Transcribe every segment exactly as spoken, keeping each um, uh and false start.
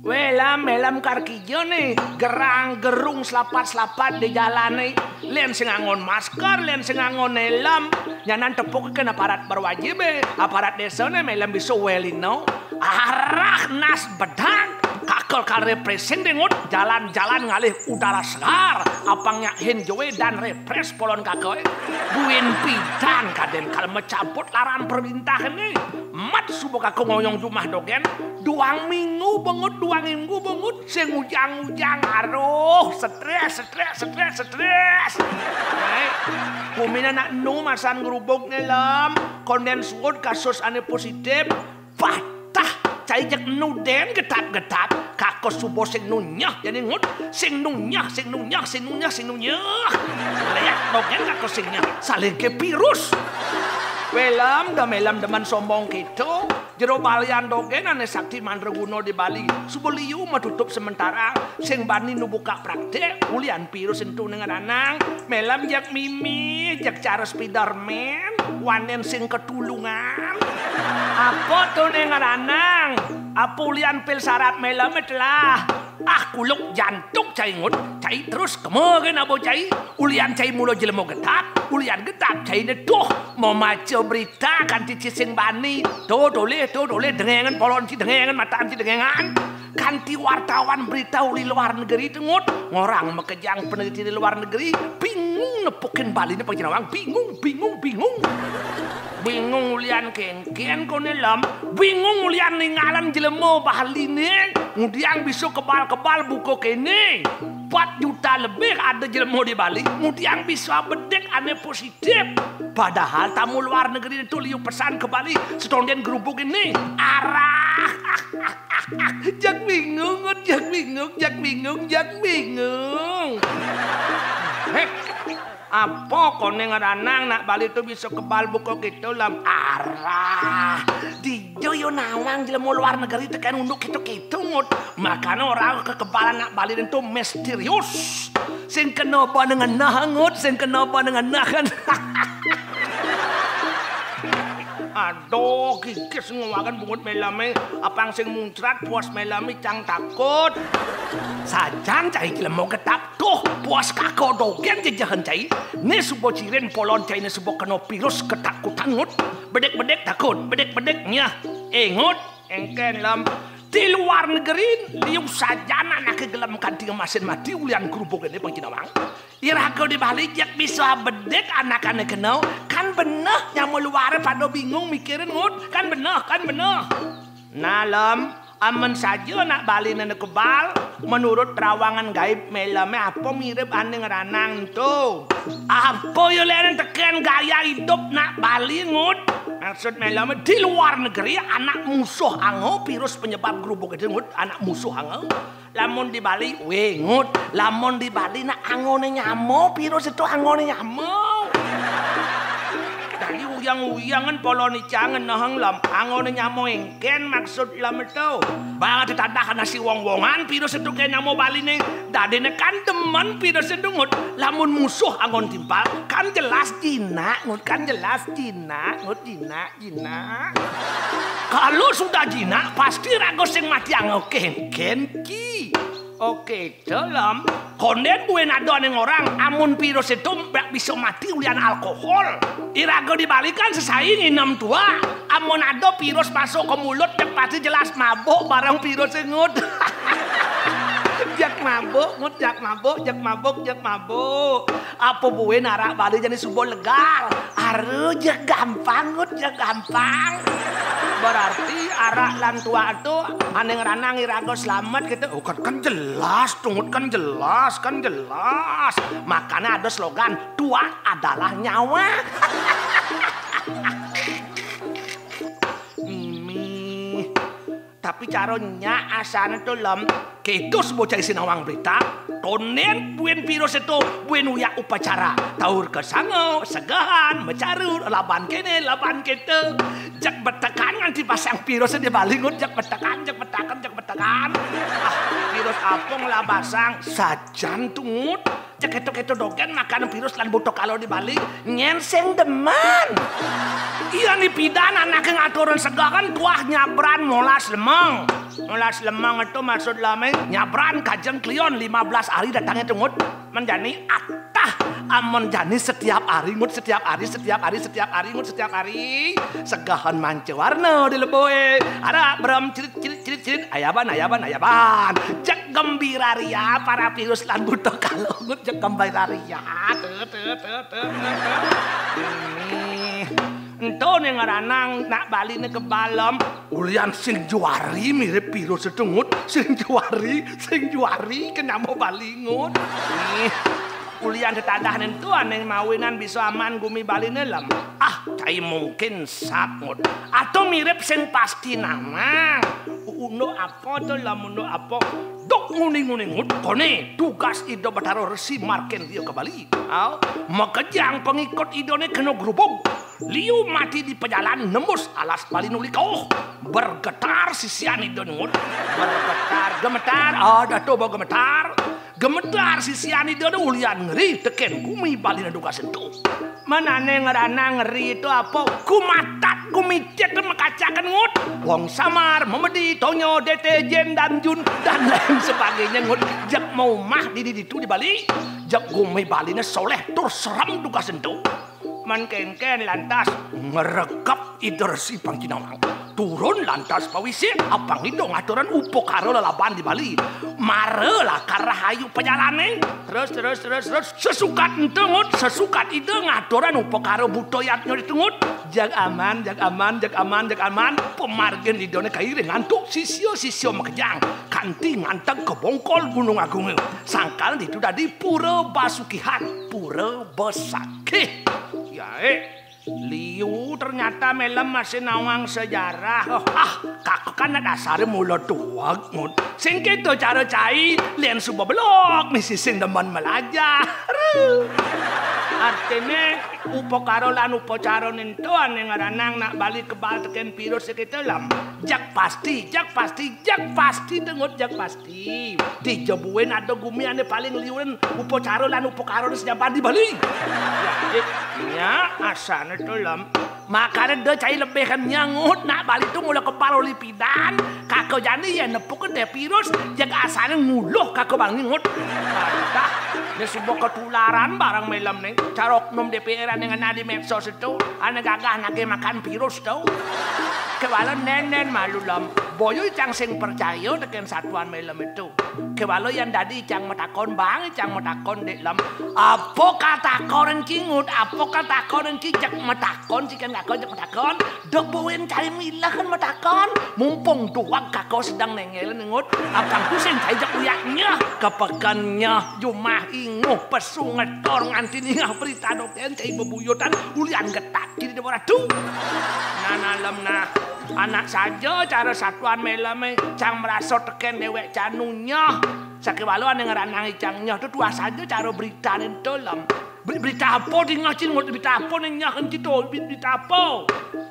Wé Lam, Lam karkija né, gerang-gerung selapat-selapat di jalané. Lén sing nganggon masker, lén sing nganggon hélm, nyanan tepukké aparat berwajibé, aparat désané, Mé Lam bisa wélina. Arah nas bedang, kakel kareprésing déngut, jalan-jalan ngalih udara segar, apang nyak hén joé dan représ polon kaké. Buin pidan kadén kal macabut laran perintahné. Mat suba kaké ngoyong jumah dogén, duang minggu bengut, duang minggu bengut, sing ujang-ujang, aduh, stres, stres, stres, stres. Baik, guminé nak nu masan grubug né, Lam, kondén suud kasus ané positif, patah, cai jeg nu dén getap-getap, kaké suba sing nunyah, jani ngut, sing nunyah, sing nunyah, sing nunyah, sing nunyah. Léak dogén kaké sing nyah, salingké virus. Wé Lam, da Mé Lam demen sombong kéto. Jero balian dogén ané sakti mandraguna di Bali, suba liu matutup sementara, sing bani nu buka prakték, ulian virus ento né ngranang, Mé Lam jeg mimih, jeg cara Spiderman, wanén sing ketulungan. Apa to né ngranang? Apa ulian pil saraf Mé Lam telah? Ah, kuluk jantung cai ngut, cai terus kema gén abo cai, ulian cai mula jelema getap, ulian getap cai netuh, mamaca berita kanti ci sing bani, to tolih, to tolih, dengéngan polon ci dengéngan, mataan ci dengéngan, kanti wartawan berita uli luar negeri tengut, ngorang makejang peneliti di luar negeri, bingung nepukin Baliné pang ci nawang, bingung, bingung, bingung. Bingung ulian kénkén koné Lam, bingung ulian ningalan jelema Baliné, ngudiang bisa kebal-kebal buka kéné. Empat juta lebih ada jelema di Bali, ngudiang bisa bedik ané positif. Padahal tamu luar negeri itu liu pesan ke Bali, setondén grubug ini. Arah. Jeg bingung, Ngut, jeg bingung, jeg bingung, jeg bingung. Héh. Apa koné ngranang nak Bali to bisa kebal buka kéto, Lam? Arah, dija ya nawang jelema luar negeri tekén unduk kéto-kéto, Ngut. Makané ora kekebalan nak Bali to misterius. Sing kena ba ngenah, Ngut, sing kena ba ngenah kan. Aduh, kikis ngowaken bungut Mé Lamé, apang sing muncrat puas Mé Lamé cang takut. Sajan cai jelema getap tuh, puas kaké dogén jejehan cai. Né suba cirin polon cai né suba kena virus ketakutan, Ngut. Bedik-bedik takut, bedik-bedik nyah. Eh, Ngut, éngkén, Lam. Di luar negeri, liu sajan anaké gelem kanti ngemasin mati ulian grubug ini pang ci nawang. Iraga di Bali jeg bisa bedik anakané kena, kan beneh nyama luaré pada bingung mikirin, Ngut, kan beneh, kan beneh. Nah, Lam, amen saja nak Baliné kebal, menurut terawangan gaib Mé Lamé apa mirib ané ngranang ento? Apa ya lén tekén gaya idup nak Bali, Ngut? Maksud Mé Lamé di luar negeri anak musuh anga virus penyebab grubug itu, Ngut, anak musuh anga. Lamun di Bali, wé, Ngut, lamun di Bali nak angoné nyama, virus itu angoné nyama. Dadi uyang-uyangan polon icangan neheng, Lam, angoné nyama éngkén maksud Lam itu. Bang ada tadah nasi wong-wongan, virus itu ké nyama Baliné. Dadiné kan demen virus itu, Ngut. Lamun musuh angon timpal, kan jelas jinak, Ngut, kan jelas jinak, Ngut, jinak. Jinak. Kalau sudah jinak, pasti raga sing mati anga kénkén ki. Oké, Lam. Kondén buin ada ané ngorang, amun virus itu ndak bisa mati ulian alkohol. Iraga di Bali kan sesai nginem tuak. Amun ada virus masuk ke mulut, ndak pasti jelas mabuk bareng virus, Ngut. Jak mabuk, Ngut, jak mabuk, jak mabuk, jak mabuk. Apa buin arak Bali jani suba legal? Aduh, jeg gampang, Ngut, jeg gampang. Berarti arak lan tuak tu ané ngranang iraga selamat kéto. Oh, kan, kan jelas, Ngut, kan jelas, kan jelas. Makané ada slogan, "Tuak adalah nyawa." Mimih. Tapi cara nyak asané to, Lam, kéto suba cai sinawang berita, kondén buin virus itu, buin uyak upacara. Taur kesanga, segehan, macarut, laban kéné, laban kéto. Jak betekan Sang virus di Bali, Ngut, jeg metekan, jeg metekan, jeg metekan. Ah, virus apa nglabasang? Sajan to, Ngut. Jeg kéto-kéto dogén makané virus lan buta kala di Bali. Nyén sing demen. Iya, ni pidan anaké ngaturan segehan tuah nyabran molas lemeng. Molas lemeng to maksud lemeng nyabran kajeng klion lima belas hari datangé to, Ngut. Men jani atah, amun jani setiap hari, Ngut, setiap hari, setiap hari, setiap hari, Ngut, setiap hari. Segehan manca warna di leboé. Ada berem cirit, cirit, cirit, cirit. Ayaban, ayaban, ayaban. Jeg gembira ria para virus lan buta kala, Ngut, jeg gembira ria. Tut, tut, tut, tut, tut, tut. Ini. Ento né ngranang nak Baliné kebal, Lem. Ulian sing juari mirip virus to, Ngut. Sing juari, sing juari kenyamo Bali, Ngut. Nih, ulian tetadahné ento ané mawinan bisa aman gumi Baliné, Lem. Ah, cai mungkin sap, Ngut. Atau mirip sing pasti namang. Unduk apa to, Lem, unduk apa? Duk nguni-nguni, Ngut, koné tugas Ida Batara Resi Markendéya ka Bali. Au, makejang pengikut Idané kena grubug. Liu mati di pajalan nembus alas Bali nu likuh. Bergetar sisian Ida, Ngut. Bergetar, gemetar, ada to ba gemetar. Gemetar sisian Ida ulian ngeri tekén gumi Baliné dugas ento. Men ané ngranang ngeri to apa? Gumatat, gumitit makacaken, Ngut. Wong samar, memedi, tonyo, dete, jin, dan jun, dan lain sebagainya, Ngut. Jeg maumah di, di ditu di Bali. Jeg gumi Baliné soléh tur serem dugas ento. Men kénkén lantas ngregep Ida Resi Pangcinawang. Turun lantas pawisik, apang Ida ngaturan upakara lalaban di Bali. Mara lakar rahayu pajalané. Terus, terus, terus, terus. Sesukat ento, Ngut, sesukat Ida ngaturan upakara buta yadnya ditu, Ngut. Jag aman, jag aman, jag aman, jag aman. Pamargin Idané kairing antuk sisia-sisia makejang. Kanti nganteg ka bongkol Gunung Agungé. Sangkal ditu dadi Pura Basukihan, Pura Besakih. Ya, eh. Liu ternyata Mélem masih nawang sejarah. Oh, ah, kaka kan dasaré mula tuweg, Ngut. Sing kéto cara cai, lén suba belog, misi sing demen melajah. Artiné, upakara lan upacara ento ané ngranang nak Bali kebal tekén virus kéto, Lem. Jeg pasti, jeg pasti, jeg pasti, to, Ngut, jeg pasti. Dija buin ada gumi ané paling liunan upacara lan upakarané sajaban di Bali. Ya, eh, nya, asané to, Lem. Makané da cai lebih kenyang, Ngut, nak Bali to mula kebal uli pidan. Kaka jani yén nepuk dé virus, jeg asané nguluh kaka bani, Ngut. Adah, né suba ketularan bareng Mélem né. Cara oknum D P R ané ngena di medsos to, ané gagah nagih makan virus to. Kéwala nén-nén malu, Lem. Boya icang sing percaya tekén satuan Mélem to. Kéwala yén dadi icang matakon, bang, icang matakon, Dik Lem. Apa katakonan ci, Ngut? Apa katakonan ci? Jeg matakon ci kén kaka, jeg matakon. Da buin cai milehan matakon. Mumpung tuweg kaka sedeng néngél, Ngut. Apang ku sing cai jeg uyak nyeh. Ka peken nyeh, jumah inguh, pesu ngetor nganti ningeh berita dogén cai bebuyutan ulian getat ci di déwa ratu. Nah, nah, Lem, nah. Anak saja cara satuan Mélemé, cang marasa tekén déwék cang nyeh. Sakéwala ané ngranang icang nyeh to tuah saja cara beritané to, Lem. Beri-, berita apa dingeh ci, Ngut, berita apa né nyeh enti to? Beri-, berita apa?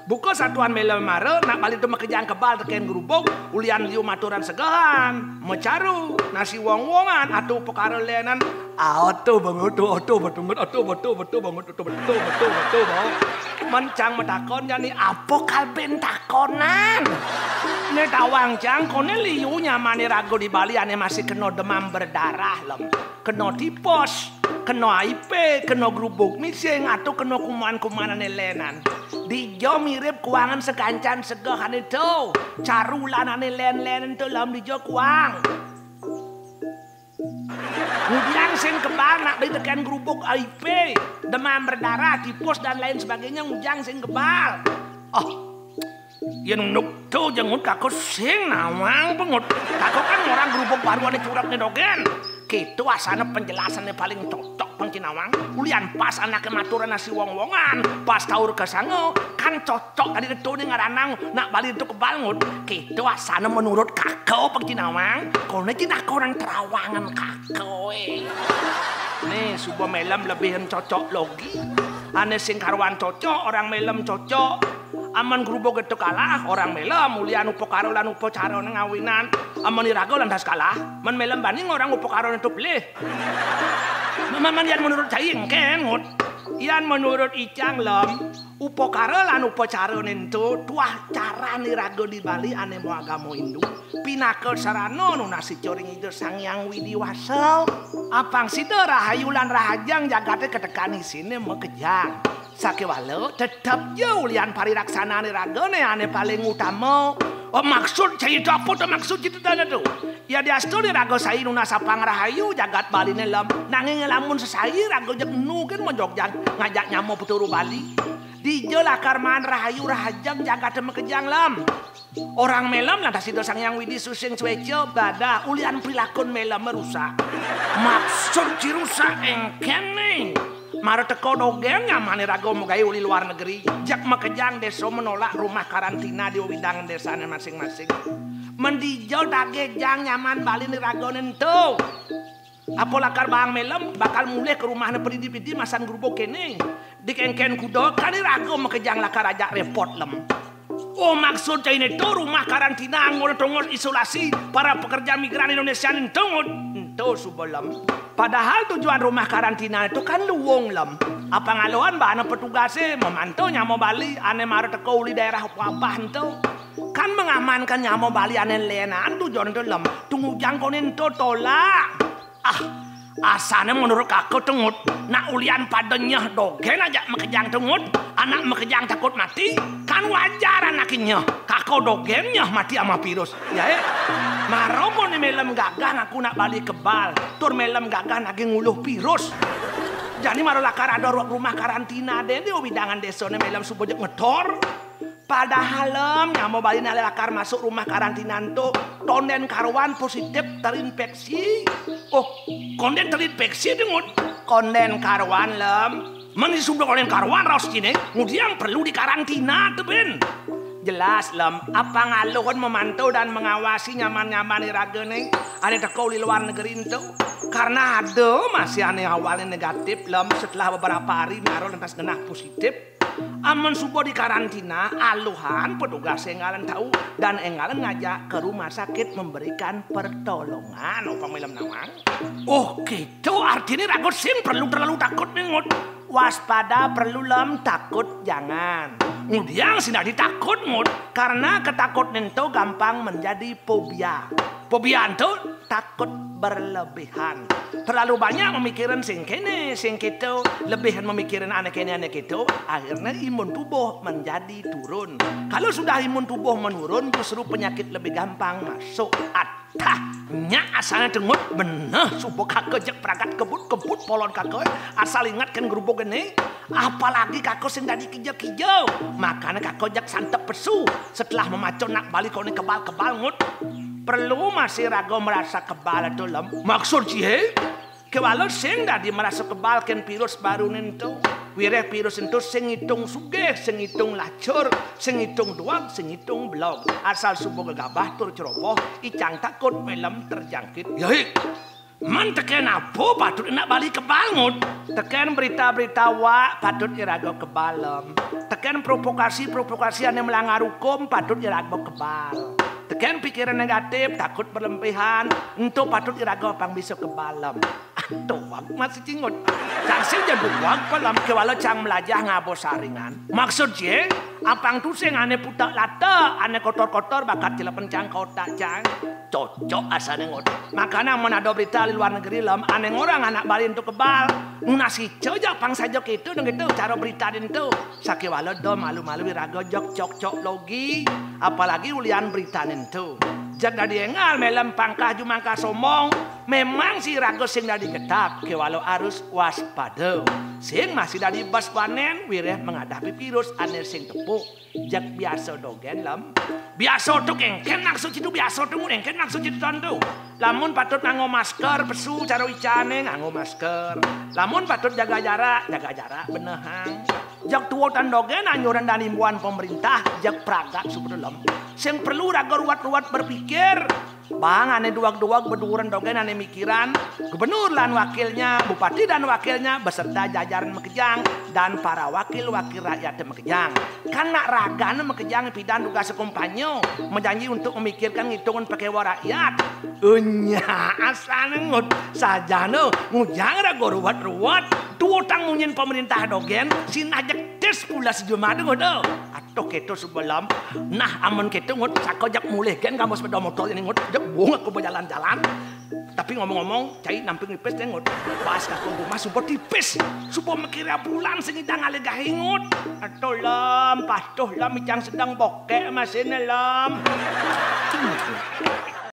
Buka satuan Mélem mara, nak Bali to makejang kebal tekén grubug, ulian liu maturan segehan, macaru, nasi wong-wongan, atau pekara lénan. Ato banget, ato betunget, ato beto, beto banget, ato beto, beto, beto banget. Men cang matakon jani apa kalbén takonan? Né tawang cang, koné liu nyamané raga di Bali ané masih kena demam berdarah, Lem. Kena tipes, kena H I V, kena grubug mising, atau kena kuman-kuman ané lénan. Dija mirip kuangan segancan segehané to. Carulan ané lén-lén to, Lem, dija kuang. Ngujang sing kebal nak Bali tekén grubug, H I V, demam berdarah, tipes, dan lain sebagainya, ngujang sing kebal. Oh, yén unduk to, Ngut, kaka sing nawang, Ngut. Kaka kan ngorang grubug baru ané curep né dogén. Kéto asané penjelasané paling cocok, Pang Cinawang. Ulian pas anaké maturan nasi wong-wongan, pas taur kasanga, kan cocok tadi to né ngranang nak Bali to kebal, Ngut. Kéto asané menurut kaka, Pang Cinawang. Koné ci nak orang terawangan kaka, wé. Né, suba Mélem lebihan cocok logi. Ané sing karuan cocok, orang Mélem cocok. Amun grubug ento kalah, orang melem ulian upakara lan upacarane ngawinan. Amun iraga lantas kalah, men melem bani ngorang upakarane ento pelih. Mamaman yan menurut cai engken, Ngut. Yan menurut icang, Lem, upakara lan upacarane ento tuah caran iraga di Bali ane maagama Hindu. Pinaka sarana nunas ica ring Ida Sang Hyang Widi Wasa. Apang sida rahayu lan rahajeng jagate katekan isine makejang. Sakéwala tetep ja ulian pariraksanane ragane ane paling utama. Oh, maksud cai to apa to maksud cita-citane to? Ya diastune raga sai nunas apang rahayu jagat Baline, Lem. Nanging lamun sesai raga jeg nu ken majogjan ngajak nyama peturu Bali. Dija lakar maan rahayu rahajeng jagate makejang, Lem. Orang melem lantas Ida Sang Hyang Widi susing sueca badah ulian prilakun melem rusak. Maksud ci rusak engkene? Mara teka dogen nyamane raga magae uli luar negeri, jeg makejang desa menolak rumah karantina di wewidangan desane masing-masing. Men dija dageh jang nyaman Baline ragane ento. Apa lakar baang melem bakal mulih ka rumahne padidi-pidi masan grubug kene. Dikengken kuda, kane raga makejang lakar ajak repot, Lem. Oh, maksud caine to rumah karantina anggone tongos isolasi para pekerja migran Indonesia ento, Ngut. Ento suba, Lem. Padahal tujuan rumah karantina to kan luung, Lem. Apang aluhan bana petugase memantu nyama Bali ane mara teka uli daerah wabah ento. Kan mengamankan nyama Bali ane lenan tujuan ento, Lem. Tungujang kone ento tolak. Ah, asane menurut kako to, Ngut, nak ulian pada nyeh dogen ajak makejang to, Ngut. Anak makejang takut mati, kan wajar anake nyeh. Kako dogen nyeh mati ama virus. Ya, eh. Mara mone melem gagah ngaku nak Bali kebal, tur melem gagah nagih nguluh virus. Jani mara lakar ada ru-, rumah karantina dene di wewidangan desane melem suba jeg ngetor. Padahal, Lem, nyama Baline lakar masuk rumah karantina ento, tonden karuan positif terinfeksi. Oh, konden terinfeksi, Ngut. Konden karuan, Lem. Men suba konden karuan raos cine, ngudiang perlu dikarantina to, Ben. Jelas, Lem, apang aluhan memantau dan mengawasi nyaman-nyaman iragane ane teka uli luar negeri ento. Karena ada masih ane awalnya negatif, Lem, setelah beberapa hari mara lantas genah positif. Amun suba dikarantina, aluhan petugas enggalan tau dan enggalan ngajak ke rumah sakit memberikan pertolongan. Upama melem nawang. Oh, gitu. Artine raga sing perlu terlalu takut ne, Ngut. Waspada perlu, Lem, takut jangan. Ngudiang sing dadi takut, Ngut, karena ketakutan ento gampang menjadi fobia. Fobia ento takut berlebihan. Terlalu banyak memikirin sing kene, sing keto, lebihan memikirin ane kene, ane keto, akhirnya imun tubuh menjadi turun. Kalau sudah imun tubuh menurun, justru penyakit lebih gampang masuk. Atah, nyak asane dengut, beneh suba kaka jeg pragat kebut-kebut polon kaka, asal ingat ken grubug ene, apalagi kaka sing dadi kija-kija. Makane kaka jeg santep pesu setelah memaca nak Bali kone kebal-kebal, Ngut. Perlu masih raga merasa kebal to, Lem? Maksud cihe? Kewala sing dadi merasa kebal ken virus baru nento. Wireh virus ento sing ngitung sugih, sing ngitung lacur, sing ngitung dueg, sing ngitung belog. Asal suba gegabah tur ceroboh, icang takut melem terjangkit. Yai, men teken apa patut nak Bali kebal, Ngut? Teken berita-berita wak patut iraga kebal, Lem. Teken provokasi-provokasi ane melanggar hukum patut iraga kebal. Teken pikiran negatif, takut berlebihan, ento patut iraga pang bisa kebal, Lem. Tuag masih cingut. Cang sing ja duag pelem kewala cang melajah ngaba saringan. Maksud je, apang tusing ane putak latak, ane kotor-kotor bakat cilepen cang kotak cang. Cocok asane, Ngut. Makane amun ada berita di luar negeri, Lem, ane ngorang anak Bali ento kebal. Nunas ica ja pang saja keto deng keto cara berita dento. Sakewala da malu-malu iraga jeg cocok logi, apalagi ulian berita nento. Jeg dadi enggal melem pangkah jumangkah sombong, memang sing iraga sing dadi getap, kewala harus waspada. Sing masih dadi bes wanen wireh menghadapi virus ane sing tepuk. Jeg biasa dogen, Lem. Biasa to kengken maksud citu, biasa to ngurengken maksud citu, tontu. Lamun patut nganggo masker, pesu cara icane nganggo masker. Lamun patut jaga jarak, jaga jarak benehang. Jeg tua tan dogen anjuran dan imbuan pemerintah, jeg pragat suba to, Lem. Sing perlu raga ruwet-ruwet berpikir, Bang ané duwag-duwag beduren dogén ané mikiran, gubernur lan wakilnya, bupati dan wakilnya, beserta jajaran makejang, dan para wakil-wakil rakyat makejang. Kan nak ragané makejang pidan tugas kampanye, menjanji untuk memikirkan ngitungan pakéwa rakyat. Enya, asané Ngut, sajana ngujang raga ruwet-ruwet, duwutang munyin pemerintah dogén, sinah jeg tis pula sejumah Ngut. Atuh kéto sebelum, nah amun kéto Ngut, saka jeg mulih gén kamu sepeda motor ini Ngut, jeg buung aku berjalan-jalan. Tapi ngomong-ngomong, cai namping tipis deh Ngut. Pas kakung rumah suba tipis, suba mikir bulan sing ngidang alih gaé Ngut. Atuh Lem, patuh Lem, icang sedang bokek masih né Lem.